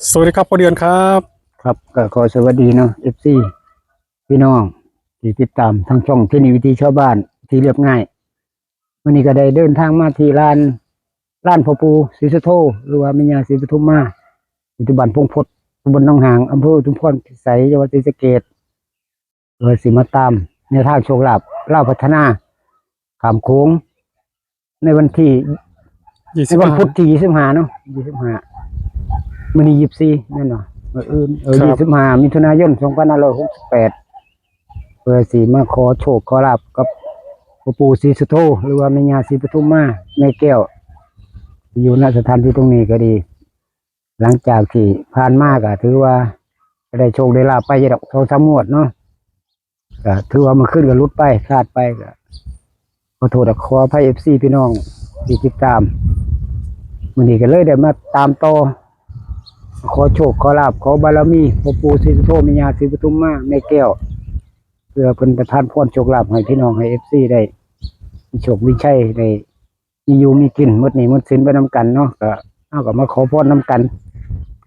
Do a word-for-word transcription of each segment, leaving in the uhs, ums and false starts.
สวัสดีครับพ่อเดือนครับ ครับ ก็ขอสวัสดีเนาะ เอฟซี พี่น้องที่ติดตามทางช่องที่นี่วิถีชาวบ้านที่เรียบง่าย วันนี้ก็ได้เดินทางมาที่ลาน ลานพ่อปู่ศรีสุโธ หรือว่าแม่ย่าศรีปทุมมา ปัจจุบันพงพดตำบลหนองหาง อำเภออุทุมพรพิสัย จังหวัดศรีสะเกษ เพื่อสิมาตามแนวทางโชคลาภลาวพัฒนาข้ามโขง ในวันที่ ยี่สิบห้า ในวันพุธที่ยี่สิบห้าเนาะ ยี่สิบห้า มื้อนี้ยี่สิบสี่แม่นบ่ มื้ออื่น เออ ครับ ยี่สิบห้า มิถุนายน สองพันห้าร้อยหกสิบแปด เพื่อสิมาขอโชคขอลาภกับพ่อปู่ศรีสุโธ หรือว่าแม่ย่าศรีปทุมมา แม่แก้ว อยู่ ณ สถานที่ตรงนี้ก็ดี หลังจากที่ผ่านมาก็ถือว่าได้โชคได้ลาภไปอยู่ดอก สองสามงวดเนาะ ก็ถือว่ามันขึ้นกับหลุดไป พลาดไป ก็ขอโทษขออภัย เอฟซี พี่น้องที่ติดตาม มื้อนี้ก็เลยได้มาตามต่อ ขอโชคขอลาภ ขอบารมีพ่อปู่ศรีสุโธ แม่ย่าศรีปทุมมา แม่แก้ว เพื่อเพิ่นประทานพรโชคลาภให้พี่น้อง ให้ เอฟซี ได้มีโชคมีชัย ได้มีอยู่มีกิน หมดหนี้หมดสินไปนำกันเนาะ ก็เฮาก็มาขอพรนำกัน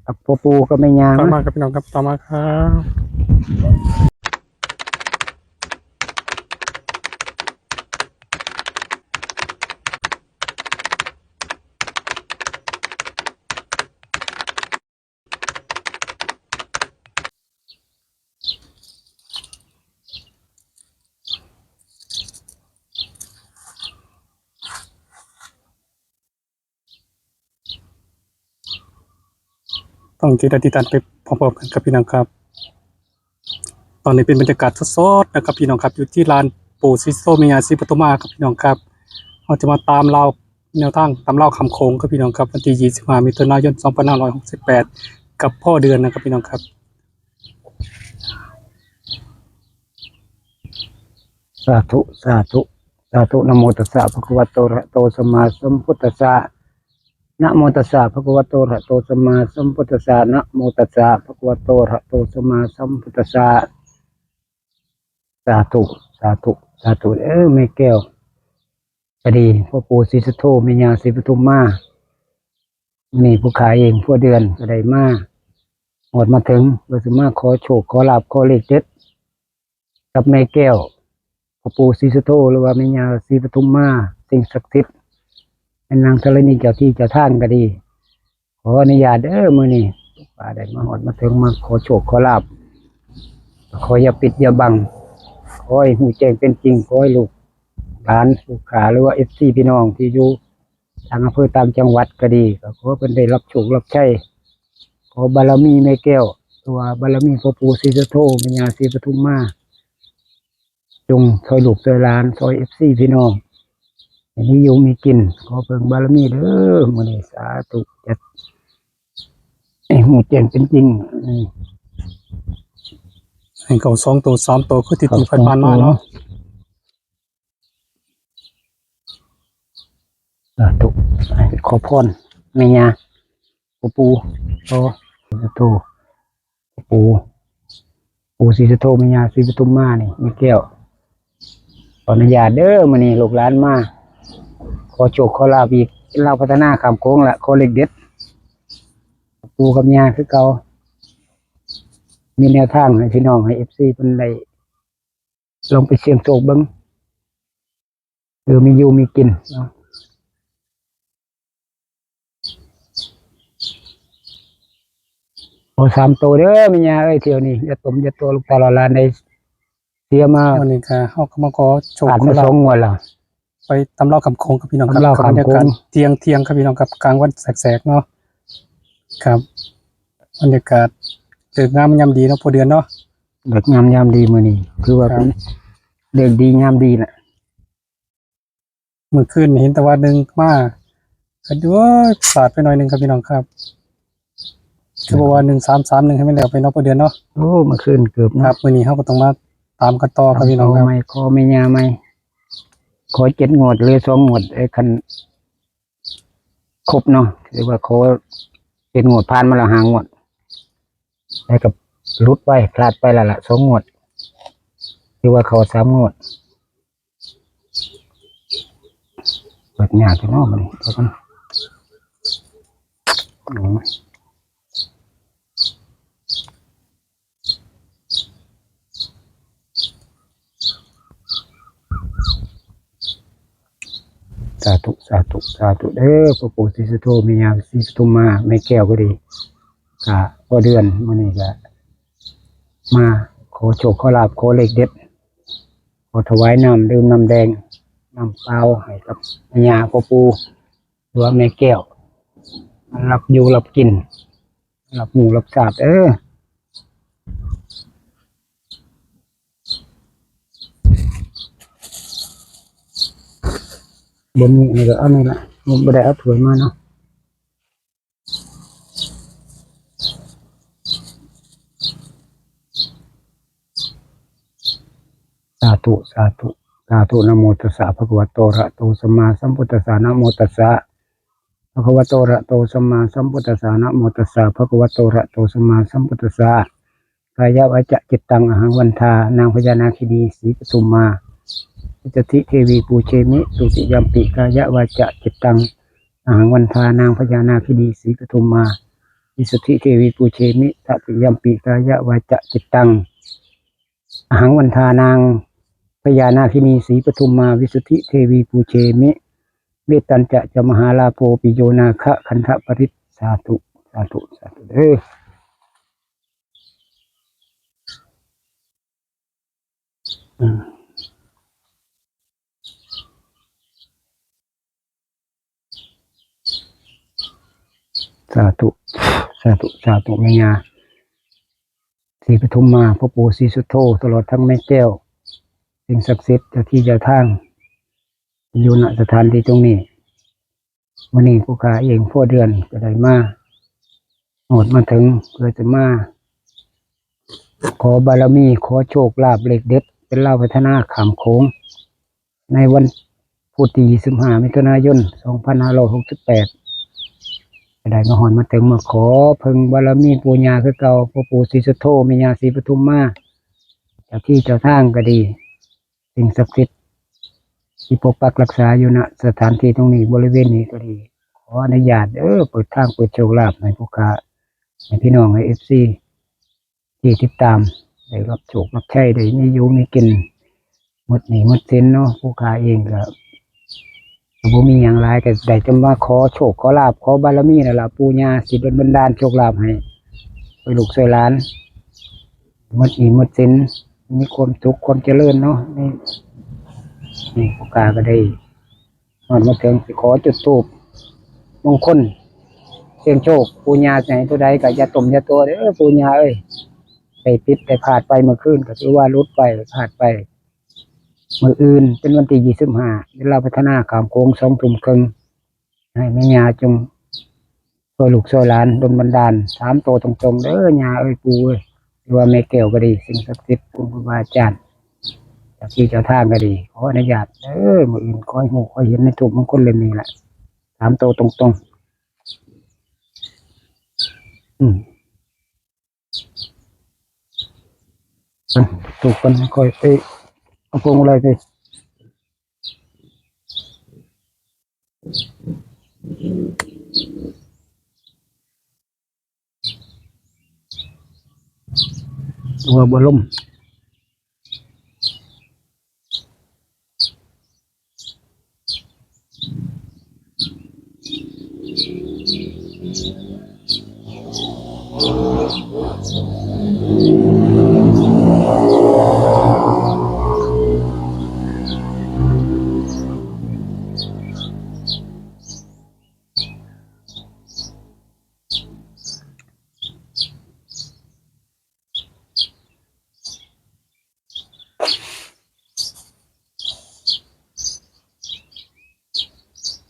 กับพ่อปู่กับแม่ย่า ต่อมาครับพี่น้องครับ ต่อมาครับ ต้องจิตอธิษฐานไปพร้อมๆกันครับพี่น้องครับ ตอนนี้เป็นบรรยากาศสดๆนะครับพี่น้องครับ อยู่ที่ลานปู่ศรีสุโธ แม่ย่าศรีปทุมมาครับพี่น้องครับ เราจะมาตามลาวแนวทางตามลาวข้ามโขงครับพี่น้องครับ วันที่ยี่สิบห้า มิถุนายน สองพันห้าร้อยหกสิบแปด กับพ่อเดือนนะครับพี่น้องครับ สาธุ สาธุ สาธุ นะโมตัสสะ ภะคะวะโต อะระหะโต สัมมาสัมพุทธัสสะ นะโมตัสสะ ภะคะวะโต อะระหะโต สัมมาสัมพุทธัสสะ นะโมตัสสะ ภะคะวะโต อะระหะโต สัมมาสัมพุทธัสสะ สาธุ สาธุ สาธุ เออ แม่แก้ว ก็ดี พ่อปู่ศรีสุโธ แม่ย่าศรีปทุมมา นี่ผู้ขายเอง พ่อเดือนก็ได้มา ฮอดมาถึง เพื่อสิมาขอโชค ขอลาภ ขอเลขเด็ด กับแม่แก้ว พ่อปู่ศรีสุโธ หรือว่าแม่ย่าศรีปทุมมา สิ่งศักดิ์สิทธิ์ แม่นางธรณีเจ้าที่เจ้าทางก็ดี ขออนุญาตเด้อ มื้อนี้ลูกหลานได้มาฮอดมาถึง มาขอโชคขอลาภ ขออย่าปิดอย่าบัง ขอให้ฮู้แจ้งเป็นจริง ขอให้ลูกหลานลูกค้า หรือว่า เอฟซี พี่น้องที่อยู่ต่างอำเภอต่างจังหวัดก็ดี ก็ขอเพิ่นได้รับโชครับชัย ขอบารมีแม่แก้ว หรือว่าบารมีพ่อปู่ศรีสุโธ แม่ย่าศรีปทุมมา จงช่วยลูกช่วยหลาน ช่วย เอฟซี พี่น้อง ให้มีอยู่มีกิน ขอเพิ่งบารมีเด้อ มื้อนี้ สาธุ จัดให้ฮู้แจ้งเป็นจริง อืม ให้เข้าสองตัว สามตัว คือที่ เข้า ที่ผ่านๆมา สองตัว เนาะ สาธุ ขอพร แม่ย่า ปู่ปู่ ขอ สาธุ ปู่ ปู่ศรีสุโธ แม่ย่าศรีปทุมมานี่ แม่แก้ว ขออนุญาตเด้อ มื้อนี้ลูกหลานมา ขอโชคขอลาภอีก ลาวพัฒนาข้ามโขงละ ขอเลขเด็ด ปู่กับย่าคือเก่า มีแนวทางให้พี่น้อง ให้ เอฟซี เพิ่นได้ลองไปเสี่ยงโชคเบิ่ง เออ มีอยู่มีกินเนาะ ขอสามตัวเด้อแม่ย่าเอ้ย เที่ยวนี้ อย่าตมอย่าตัวลูกตาหลานได้เสียมา วันนี้ก็เฮาก็มาขอโชค ผ่านมา ขอลาภ สองงวดแล้ว ไปตามลาวข้ามโขงครับพี่น้องครับ ตามลาวข้ามโขง กับบรรยากาศเที่ยงๆครับพี่น้องครับ กลางวันแสกๆเนาะ ครับ บรรยากาศเลิกงามยามดีเนาะ พ่อเดือนเนาะ เลิกงามยามดีมื้อนี้ ถือว่า ครับ เป็นเลิกดียามดีน่ะ มื้อคืนเห็นแต่ว่าหนึ่งมา ก็ดู เอ้ย พลาดไปหน่อยหนึ่งครับพี่น้องครับ คือบอกว่า หนึ่งสามสามหนึ่ง ให้มันแล้วไปเนาะ พ่อเดือนเนาะ โอ้ มื้อคืนเกือบเนาะ ครับ มื้อนี้เฮาก็ต้องมาตามกันต่อครับพี่น้องครับ ขอใหม่ ขอแม่ย่าใหม่ ขอเจ็ดงวด เหลือสองงวด ไอ้คันครบเนาะ ถือว่าขอเจ็ดงวด ผ่านมาแล้วห้างวด แล้วก็หลุดไป พลาดไปแล้วล่ะ สองงวด ถือว่าเข้าสามงวด เปิดยากจังเนาะบัดนี้ เดี๋ยวก่อน อ๋อ สาธุ สาธุ สาธุเด้อ พ่อปู่ศรีสุโธ แม่ย่าศรีปทุมมา แม่แก้วก็ดี ก็พ่อเดือน มื้อนี้ก็มาขอโชคขอลาภ ขอเลขเด็ด ขอถวายน้ำดื่มน้ำแดง น้ำเปล่าให้กับแม่ย่าพ่อปู่ หรือว่าแม่แก้ว รับอยู่รับกิน รับหมู่รับทราบเด้อ บ่มีอันนี้ก็เอานี่ละ บ่ได้เอาถ้วยมาเนาะ สาธุ สาธุ สาธุ นะโมตัสสะ ภะคะวะโต อะระหะโต สัมมาสัมพุทธัสสะ นะโมตัสสะ ภะคะวะโต อะระหะโต สัมมาสัมพุทธัสสะ นะโมตัสสะ ภะคะวะโต อะระหะโต สัมมาสัมพุทธัสสะ กายวาจาจิตตัง อะหัง วันทา นางพญานาคินี สีปทุมมา สิทธิเทวี ปูเชมิ ทุติยัมปิ กายวาจาจิตตัง อะหัง วันทา นางพญานาคินี สีปทุมมา วิสุทธิเทวี ปูเชมิ ตติยัมปิ กายวาจาจิตตัง อะหัง วันทา นางพญานาคินี สีปทุมมา วิสุทธิเทวี ปูเชมิ เมตตัญจะ จะ มหาลาโภ ปิโย นาคะ คันธะปริต สาธุ สาธุ สาธุเด้อ อืม สาธุ สาธุ สาธุ แม่ย่าศรีปทุมมา พ่อปู่ศรีสุโธ ตลอดทั้งแม่แก้ว สิ่งศักดิ์สิทธิ์ เจ้าที่เจ้าทาง อยู่ ณ สถานที่ตรงนี้ มื้อนี้ผู้ข้าเอง พ่อเดือน ก็ได้มาฮอดมาถึง เพื่อจะมาขอบารมี ขอโชคลาภเลขเด็ด เป็นลาวพัฒนาข้ามโขง ในวันพุธที่ยี่สิบห้า มิถุนายน สองพันห้าร้อยหกสิบแปด ก็ได้มาฮอดมาถึง มาขอเพิ่งบารมีปู่ย่าคือเก่า พ่อปู่ศรีสุโธ แม่ย่าศรีปทุมมา เจ้าที่เจ้าทางก็ดี สิ่งศักดิ์สิทธิ์ที่ปกปักรักษาอยู่ ณ สถานที่ตรงนี้ บริเวณนี้ก็ดี ขออนุญาตเด้อ เปิดทางเปิดโชคลาภให้ผู้ข้า ให้พี่น้อง ให้ เอฟซี ที่ติดตาม ได้รับโชครับชัย ได้มีอยู่มีกิน หมดหนี้หมดสินเนาะ ผู้ข้าเองก็ ก็บ่มีหยังหลาย ก็ได้แต่มาขอโชคขอลาภ ขอบารมีนั่นล่ะ ปู่ย่าสิดลบันดาลโชคลาภให้ ให้ลูกให้หลาน หมดหนี้หมดสิน มีความสุขความเจริญเนาะ นี่ นี่ผู้ข้าก็ได้ฮอดมาถึง สิขอจุดธูปมงคล เสี่ยงโชค ปู่ย่าสิให้ตัวใดก็อย่าต้มอย่าตั๋วเด้อ ปู่ย่าเอ้ย ได้ผิดได้พลาดไปเมื่อคืน ก็ถือว่าหลุดไป พลาดไป มื้ออื่นเป็นวันที่ยี่สิบห้า เวลาพัฒนาข้ามโขง สองทุ่มครึ่ง ให้แม่ย่าจงช่วยลูกช่วยหลาน ดลบันดาล สามตัวตรงๆ เด้อย่าเอ้ย ปู่เอ้ย หรือว่าแม่แก้วก็ดี สิ่งศักดิ์สิทธิ์ คุณครูบาอาจารย์ เจ้าที่เจ้าทางก็ดี ขออนุญาตเด้อ มื้ออื่นขอให้ฮู้ขอเห็นในธูปมงคลเล่มนี้ล่ะ สามตัวตรงๆ อืม ถูกกัน ค่อยไปเอาพวงมาลัยไป ตัวบ่ล่ม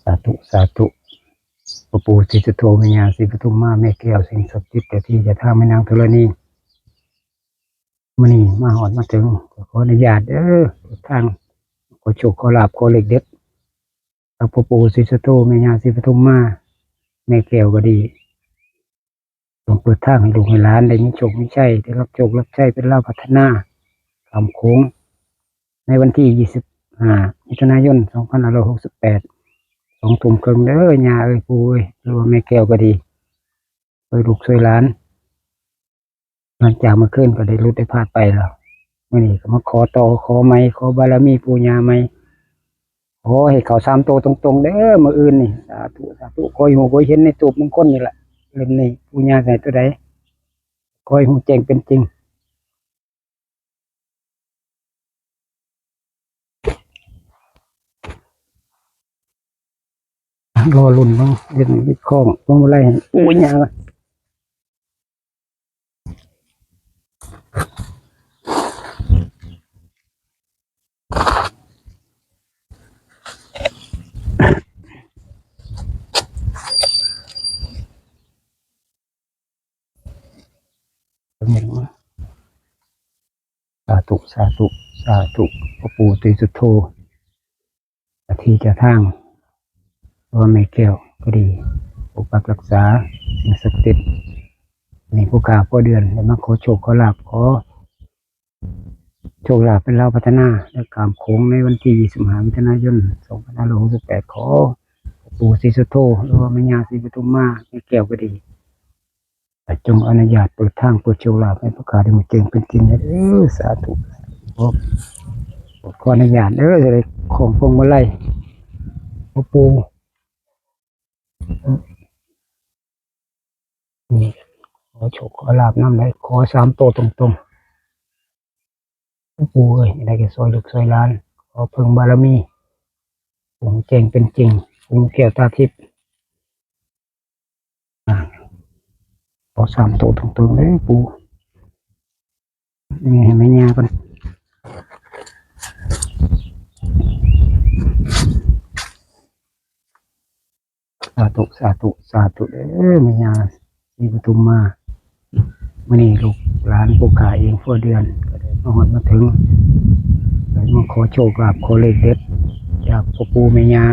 สาธุ สาธุ พ่อปู่ศรีสุโธ แม่ย่าศรีปทุมมา แม่แก้ว สิ่งศักดิ์สิทธิ์ เจ้าที่เจ้าทาง แม่นางธรณี มื้อนี้มาฮอดมาถึง ก็ขออนุญาตเด้อ ทาง ขอโชคขอลาภขอเลขเด็ด กับพ่อปู่ศรีสุโธ แม่ย่าศรีปทุมมา แม่แก้วก็ดี ต้องเปิดทางให้ลูกให้หลานได้มีโชคมีชัย ได้รับโชครับชัย เป็นลาวพัฒนาข้ามโขง ในวันที่ยี่สิบห้า มิถุนายน สองพันห้าร้อยหกสิบแปด สองทุ่มครึ่งเด้อย่าเอ้ย ปู่เอ้ย หรือว่าแม่แก้วก็ดี ช่วยลูกช่วยหลาน หลังจากเมื่อคืนก็ได้หลุดได้พลาดไปแล้ว มื้อนี้ก็มาขอต่อ ขอใหม่ ขอบารมีปู่ย่าใหม่ ขอให้เข้าสามตัวตรงๆเด้อมื้ออื่นนี่ สาธุ สาธุ ขอให้ฮู้ ขอให้เห็นในทูปมงคลนี่แหละ เล่มนี้ปู่ย่าให้ตัวใด ขอให้ฮู้แจ้งเป็นจริง รอลุ้นเนาะ เล่มนี้ของพวงมาลัยให้ปู่ย่า สาธุ สาธุ สาธุ พ่อปู่ศรีสุโธ เจ้าที่เจ้าทาง หรือว่าแม่แก้วก็ดี ปกปักรักษา สิ่งศักดิ์สิทธิ์ นี่ผู้ข้าพ่อเดือนได้มาขอโชคขอลาภ ขอโชคลาภเป็นลาวพัฒนา และข้ามโขงในวันที่ยี่สิบห้ามิถุนายนสองพันห้าร้อยหกสิบแปด ขอปู่ศรีสุโธ หรือว่าแม่ย่าศรีปทุมมา แม่แก้วก็ดี แต่จงอนุญาตเปิดทางเปิดโชคลาภให้ผู้ข้าได้มาแจ้งเป็นจริงนะเด้อ สาธุ ขอ ขออนุญาตเด้อ จะได้ของพวงมาลัย พ่อปู่ นี่ ขอโชคขอลาภนำได้ ขอสามตัวตรงๆ ปู่เอ้ย ได้แก่ซอยลูกซอยหลาน ขอเพิ่งบารมี องค์แจ้งเป็นจริง องค์แก้วตาทิพย์ อ่า ขอสามตัวตรงๆเลยปู่ นี่ให้แม่ย่าก่อน สาธุ สาธุ สาธุเด้อ แม่ย่าศรีปทุมมา มื้อนี้ลูกหลานผู้ข้าเองพ่อเดือน ก็ได้มาฮอดมาถึง ได้มาขอโชคลาภขอเลขเด็ด จากพ่อปู่แม่ย่า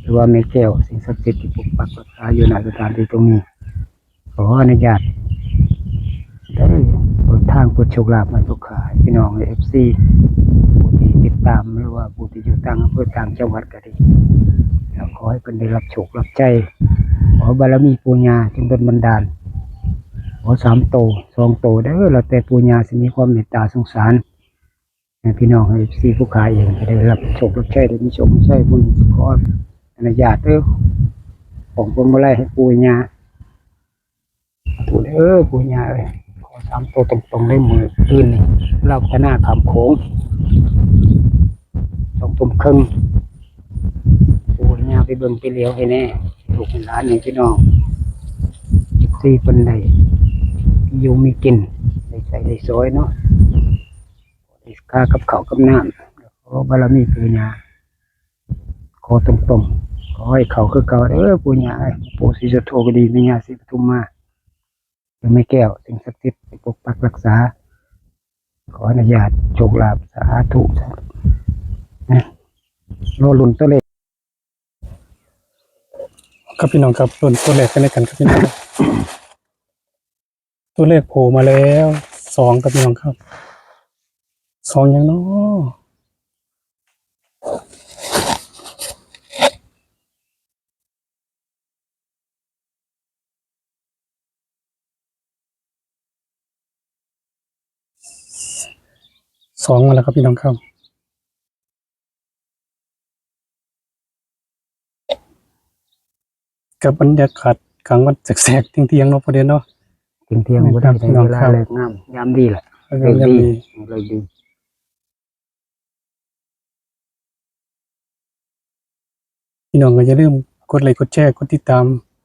หรือว่าแม่แก้ว สิ่งศักดิ์สิทธิ์ที่ปกปักรักษาอยู่ณสถานที่ตรงนี้ ขออนุญาต ได้เปิดทางเปิดโชคลาภให้ลูกค้าพี่น้อง เอฟซี ผู้ที่ติดตาม หรือว่าผู้ที่อยู่ต่างอำเภอต่างจังหวัดก็ดี แล้วขอให้เพิ่นได้รับโชครับชัย ขอบารมีปู่ย่าจงดลบันดาล ขอสามโต สองโตเด้อ แล้วแต่ปู่ย่าสิมีความเมตตาสงสาร ให้พี่น้อง เอฟซี ผู้ค้าเองก็ได้รับโชครับชัย ได้มีโชคมีชัย บุญขออนุญาตเด้อ ของพวงมาลัยให้ปู่ย่า ปู่เด้อ ปู่ย่าเอ้ย ขอสามโตตรงๆ ได้มื้ออื่นนี่ ลาวพัฒนาข้ามโขง สองทุ่มครึ่ง ปู่ย่าไปเบิ่งไปเหลียวให้แน่ ลูกให้หลานให้พี่น้อง เอฟซี เพิ่นได้อยู่มีกิน ได้ใช้ได้สอยเนาะ ได้ค่ากับข้าวกับน้ำ ขอบารมีปู่ย่า ขอตรงๆ ขอให้เข้าคือเก่าเด้อปู่ย่าเอ้ย ปู่ศรีสุโธก็ดี แม่ย่าศรีปทุมมา เจ้าแม่แก้ว สิ่งศักดิ์สิทธิ์ที่ปกปักรักษา ขออนุญาตโชคลาภ สาธุ สาธุ นะ รอลุ้นตัวเลข ครับพี่น้องครับ ลุ้นตัวเลขกันด้วยกันครับพี่น้องครับ ตัวเลขโผล่มาแล้ว สอง ครับพี่น้องครับ สอง หยังน้อ สอง มาแล้วครับพี่น้องครับ กับบรรยากาศกลางวันแสกๆ เที่ยงๆ เนาะ พอดีเนาะ เที่ยงๆ พอดี แม่นครับ พี่น้องครับ เวลาเลิกงาม ยามดีแหละ เออ เลิกดี ยามดี เลิกดี พี่น้องก็อย่าลืมกดไลค์ กดแชร์ กดติดตาม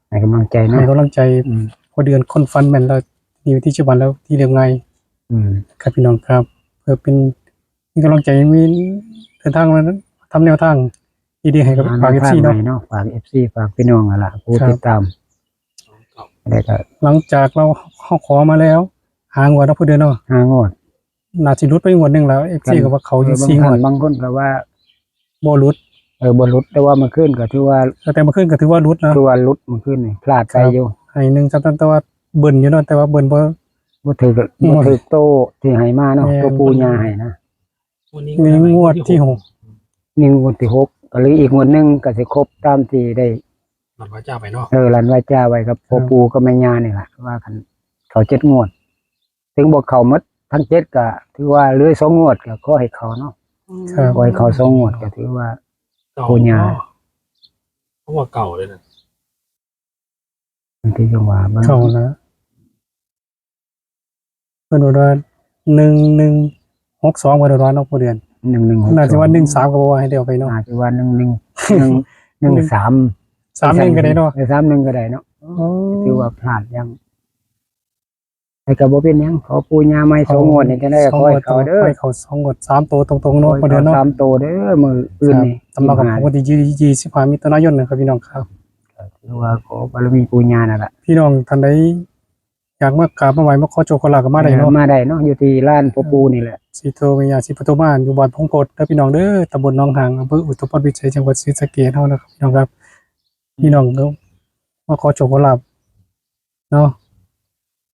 ให้กำลังใจเนาะ ให้กำลังใจ อืม พอเดือนคนฝันแม่นแล้ว มีวิธีชีวิตแล้วที่เรียบง่าย อืม ครับพี่น้องครับ เพื่อเป็น มีกำลังใจ มีเดินทางมาทำแนวทางดีๆ ให้กับ หา ฝาก แนวทาง เอฟซี เนาะ ใหม่เนาะ ฝาก เอฟซี ฝากพี่น้องนั่นล่ะ ผู้ ครับ ติดตาม แล้วก็ หลังจากเรา เฮาขอมาแล้ว ห้างวดเนาะ พอเดือนเนาะ ห้างวด น่าสิหลุดไปงวดหนึ่งแล้ว เอฟซี ก็ว่าเข้าอยู่ เออ สี่งวด บางท่านบางคนก็ว่า บ่หลุด เออ บ่หลุด แต่ว่าเมื่อคืนก็ถือว่า แต่เมื่อคืนก็ถือว่าหลุดนะ ถือว่าหลุดเมื่อคืนนี่ พลาดไป ครับ อยู่ ให้หนึ่งสาม แต่ว่าเบิ้ลอยู่เนาะ แต่ว่าเบิ้ลบ่ บ่ถืก อืม บ่ถืกโตที่ให้มาเนาะ แม่น โตปู่ย่าให้นะ วันนี้ นี่งวดที่หก นี่งวดที่หก ก็เหลืออีกงวดหนึ่งก็สิครบตามที่ได้ ลั่นวาจาไปเนาะ เออ ลั่นวาจาไว้กับ ครับ พ่อปู่กับแม่ย่านี่ล่ะ ว่าคันเข้าเจ็ดงวด ถึงบ่เข้าหมดทั้งเจ็ดก็ถือว่าเหลือสองงวดก็ขอให้เข้าเนาะ ครับ ขอให้เข้าสองงวดก็ถือว่า เก่า ปู่ย่า เพราะว่าเก่าเลยนะ มันคือจังหวะมัน เก่านะเพิ่นว่าหนึ่งหนึ่งหกสองเพิ่นว่าเนาะผู้เดือน หนึ่งหนึ่งหก น่าจะว่าหนึ่งสามก็บ่ว่าให้เดียวไปเนาะ น่าจะว่าหนึ่งหนึ่งหนึ่งหนึ่งสาม สามหนึ่งก็ได้เนาะ เออสามหนึ่งก็ได้เนาะ โอ้ ถือว่าพลาดยังไอ้ก็บ่เป็นหยังขอปู่ย่าใหม่สองงวดนี่จะได้ สอง ขอให้ งวด เขาเด้อ ขอให้เขาสองงวดสามตัวตรงๆเนาะ ขอให้ ผู้เดือน เขา เนาะ สามตัวเด้อมืออื่นนี่ สำหรับของวันที่ยี่สิบห้ามิถุนายนนะครับพี่น้องครับ ถือว่าขอบารมีปู่ย่านั่นแหละ พี่น้องท่านใดอยากมากราบมาไหว้มาขอโชคขอลาบก็มาได้เนาะ มาได้เนาะอยู่ที่ลานพ่อปู่นี่แหละ ศรีโทเมียศรีปทุมมาอยู่บ้านพงโพธิ์เด้อพี่น้องเด้อตำบลหนองหางอำเภออุทุมพรพิสัยจังหวัดศรีสะเกษเฮานะครับพี่น้องครับพี่น้องก็มาขอโชคขอลาบเนาะ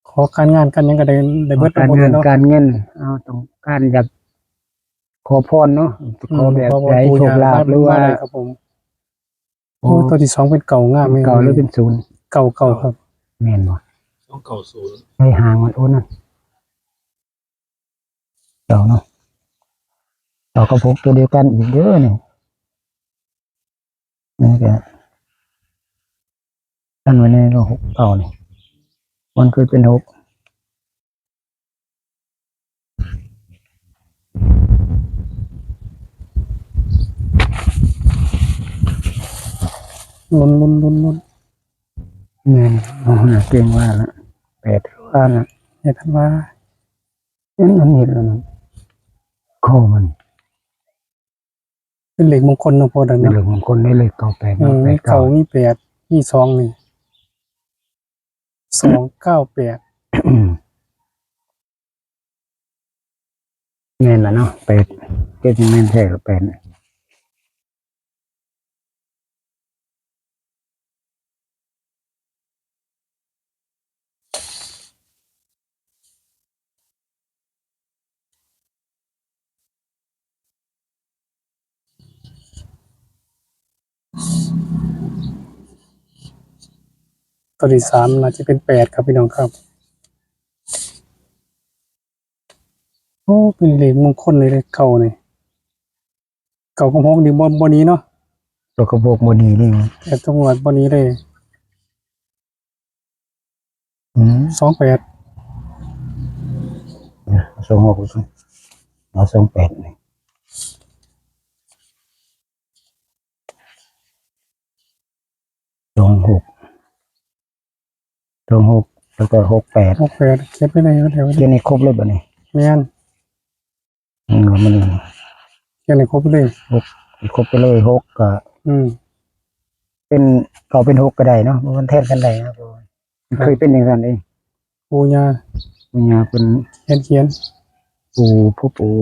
ขอการงานกันหยังก็ได้ได้เบิด การ ทั้งหมด งาน เนาะ การเงินเอาต้องการอยากขอพรเนาะขอแบบ ขอพร ใด ปู่ โช ย่า คลาภหรือว่า ได้ครับผมโอ้ตัวที่สองเป็นเก่างาม เก่าหรือเป็นศูนย์ เก่าเก่าครับ แม่นบ่ ต้องเก่าศูนย์ ใช้หางมันโอ้นั่นเก่าเนาะเก่ากับหกตัวเดียวกันอีกเด้อนี่นี่ก็ตั้งไว้ในหกเก่านี่มันเคยเป็นหก ลุ้นลุ้นลุ้นลุ้น แม่นเอาหาเก่งว่าละแปดว่าละ เห็นว่า เอ้ยมันเห็นแล้วนะข้อมัน เป็นเลขมงคลเนาะพอดัง เป็น เนาะ เรื่องของคนได้เลขเก้าแปด อืม แป มี ดเก้า เก่ามีแปดมีสองนี่สองเก้าแปด แม่นละเนาะแปดก็จะแม่นแท้กับแปด ตัวที่สามน่าจะเป็นแปดครับพี่น้องครับ โอ้เป็นเลขมงคลเลยเลขเก่านี่เก่ากับหกนี่บ่บ่หนีเนาะ ตัวกระโปรงบนนี้นี่ แต่จังหวัดบ่หนีเลย อืม สองแปด สองหกเอาสองแปดนี่สองหกสองหกแล้วก็หกแปด หกแปดเขียนไปเลยแถว เขียนให้ครบเลยบ่นี่ แม่น อืมมัน เขียนให้ครบเลย ครบไปเลยหกก็ อืม เป็นเก่าเป็นหกก็ได้เนาะมันแทนกันได้นะเพราะว่ามันเคยเป็นอย่างนั้นเอง ปู่ย่า ปู่ย่าเป็น เขียนเขียน ปู่ผู้ปู่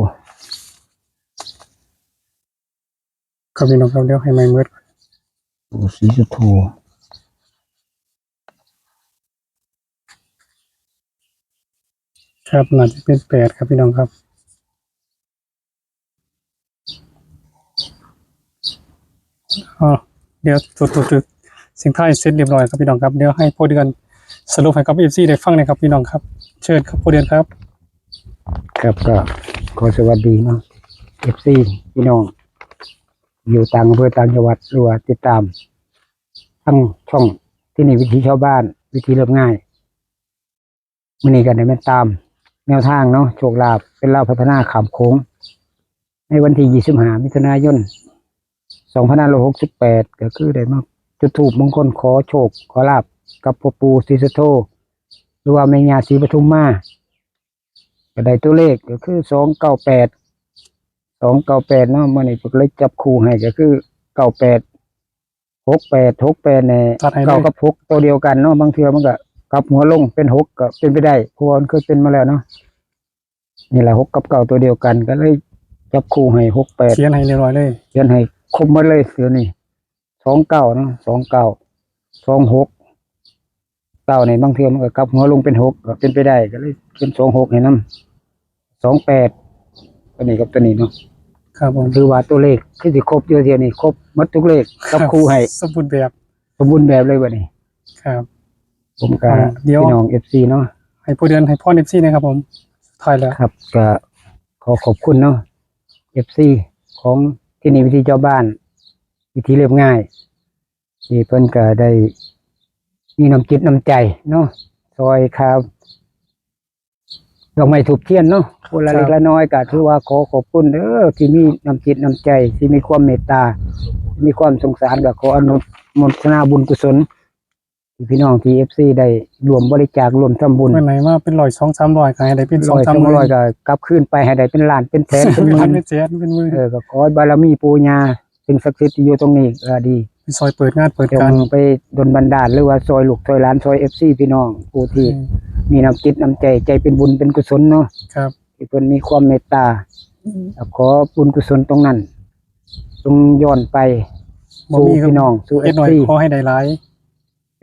ครับพี่น้องครับเดี๋ยวให้ไม่เมิด ปู่ศรีสุโธ ครับน่าจะเป็นแปดครับพี่น้องครับอ๋อเดี๋ยวถูกถูกถูกเสียงท้ายเสร็จเรียบร้อยครับพี่น้องครับเดี๋ยวให้พ่อเดือนสรุปให้กับเอฟซีได้ฟังหน่อยครับพี่น้องครับ เชิญครับพ่อเดือนครับ ครับก็ขอสวัสดีเนาะเอฟซีพี่น้อง อยู่ต่างอำเภอต่างจังหวัดหรือว่าติดตามทั้งช่องที่นี่วิถีชาวบ้าน วิถีเรียบง่ายมื้อนี้ก็ได้มาตามแนวทางเนาะโชคลาภเป็นลาวพัฒนาข้ามโขงในวันที่ยี่สิบห้ามิถุนายนสองพันห้าร้อยหกสิบแปดก็คือได้มาจุดธูปมงคลขอโชคขอลาภกับพ่อปู่ศรีสุโธหรือว่าแม่ย่าศรีปทุมมา ก็ได้ตัวเลขก็คือสองเก้าแปด สองเก้าแปดเนาะมื้อนี้ผมเลยจับคู่ให้ก็คือเก้าแปด หกแปด หกแปดเนี่ย ตัดให้เลย เก้ากับหกตัวเดียวกันเนาะบางเทื่อมันก็กลับหัวลงเป็นหกก็เป็นไปได้เพราะว่ามันเคยเป็นมาแล้วเนาะนี่แหละหกกับเก้าตัวเดียวกันก็เลยจับคู่ให้หกแปด เขียนให้เรียบร้อยเลย เขียนให้ครบหมดเลยเดี๋ยวนี้สองเก้าเนาะสองเก้า สองหก เก้าในบางเทื่อมันก็กลับหัวลงเป็นหกก็เป็นไปได้ก็เลยเขียนสองหกให้นำ สองแปด ตัวนี้กับตัวนี้เนาะ ครับผม ถือว่าตัวเลขคือสิครบอยู่เดียวนี่ครบหมดทุกเลขจับคู่ให้ สมบูรณ์แบบ สมบูรณ์แบบเลยวันนี้ ครับ ผมก็ อ่าเดี๋ยว พี่น้องเอฟซีเนาะ ให้พ่อเดือนให้พ่อเอฟซีนะครับผมสุดท้ายแล้ว ครับก็ขอขอบคุณเนาะเอฟซีของที่นี่วิธีเจ้าบ้าน วิธีเรียบง่าย ที่เพิ่นก็ได้มีน้ำจิตน้ำใจเนาะ ซอยค่าดอกไม้ธูปเทียนเนาะ คนละ ครับ เล็กละน้อย ก็ถือว่าขอขอบคุณเด้อ ที่มีน้ำจิตน้ำใจ ที่มีความเมตตา มีความสงสาร ก็ขออนุโมทนาบุญกุศล ที่พี่น้องที่ เอฟซี ได้ร่วมบริจาคร่วมทำบุญ เมื่อไหร่มาเป็นร้อยสองสามร้อยก็ให้ได้เป็นสอง ร้อย สาม สอง หมื่น ร้อยก็กลับคืนไปให้ได้เป็นล้านเป็นแสนเป็นหมื่ ล้าน น เป็นแสนเป็นหมื่น เออ ก็ขอให้บารมีปู่ย่าสิ่งศักดิ์สิทธิ์ที่อยู่ตรงนี้ก็ดี ไปซอยเปิดงานเปิด จง การ ไปดลบันดาล หรือว่าซอยลูกซอยหลาน ซอย เอฟซี พี่น้องผู้ที่ อืม มีน้ำจิตน้ำใจ ใจเป็นบุญเป็นกุศลเนาะ ครับ ที่เพิ่นมีความเมตตา อืม ขอบุญกุศลตรงนั้น จงย้อนไป บ่มี สู่พี่น้องสู่ เฮ็ดหน่อย เอฟซี ขอให้ได้หลาย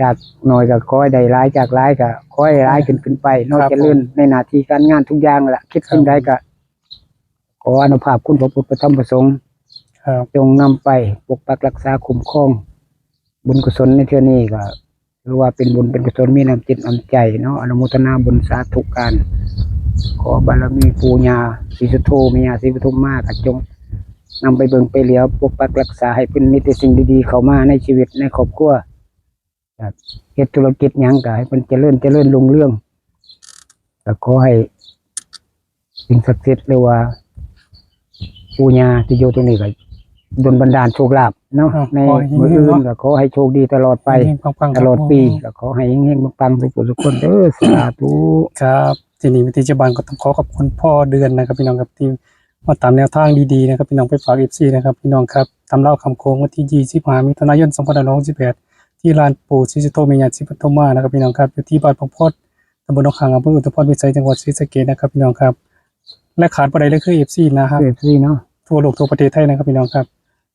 จากหน่อยก็ขอให้ได้หลาย จากหลายก็ขอให้หลายขึ้นขึ้นไปเนาะ ครับ เจริญในหน้าที่การงานทุกอย่างแหละ คิด ครับ สิ่งใดก็ ขออานุภาพคุณพระพุทธพระธรรมพระสงฆ์ ครับ จงนำไปปกปักรักษาคุ้มครอง บุญกุศลในเทื่อนี้ก็ถือว่าเป็นบุญเป็นกุศล มีน้ำจิตน้ำใจเนาะ อนุโมทนาบุญสาธุการ ขอบารมีปู่ย่าศรีสุโธแม่ย่าศรีปทุมมาก็จงนำไปเบิ่งไปเหลียว ปกปักรักษาให้เพิ่นมีแต่สิ่งดีๆเข้ามาในชีวิตในครอบครัว ครับ เฮ็ดธุรกิจหยังก็ให้เพิ่นเจริญเจริญรุ่งเรือง ก็ขอให้สิ่งศักดิ์สิทธิ์หรือว่าปู่ย่าที่อยู่ตรงนี้ก็ดลบันดาลโชคลาภเนาะ ครับ ใน ขอให้ มื้อ เฮงๆ อื่น เนาะ ก็ขอให้โชคดีตลอดไป เฮงๆปังๆ ตลอดปี ครับ ก็ขอให้เฮงๆปังๆทุกผู้ทุกคนเด้อ สาธุ ครับ ทีนี้วิธีชาวบ้านก็ต้องขอขอบคุณพ่อเดือนนะครับพี่น้องครับ ที่มาตามแนวทางดีๆนะครับพี่น้อง ไปฝาก เอฟซี นะครับพี่น้องครับ ตามเล่าคำโค้งวันที่ยี่สิบห้ามิถุนายนสองพันห้าร้อยหกสิบแปด ที่ลานปู่ศรีสุโธแม่ย่าศรีปทุมมานะครับพี่น้องครับ อยู่ที่บ้านพงพด ตำบลหนองหาง อำเภออุทุมพรพิสัย จังหวัดศรีสะเกษนะครับพี่น้องครับ และขาดบ่ได้เลยคือ เอฟซี นะครับ เอฟซี เนาะ ทั่วโลกทั่วประเทศไทยนะครับพี่น้องครับ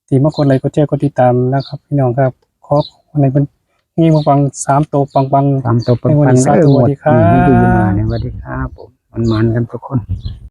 ที่มากดไลค์กดแชร์กดติดตามนะครับพี่น้องครับ ขอขอบคุณให้เพิ่นเฮงปังๆสามตัวปังๆ สามตัวปัง ในวัน ปัง นี้สาธุ เด้อ สวัสดีครับ งวดนี้ที่อยู่มาในสวัสดีครับผม มันมันๆกันทุกคน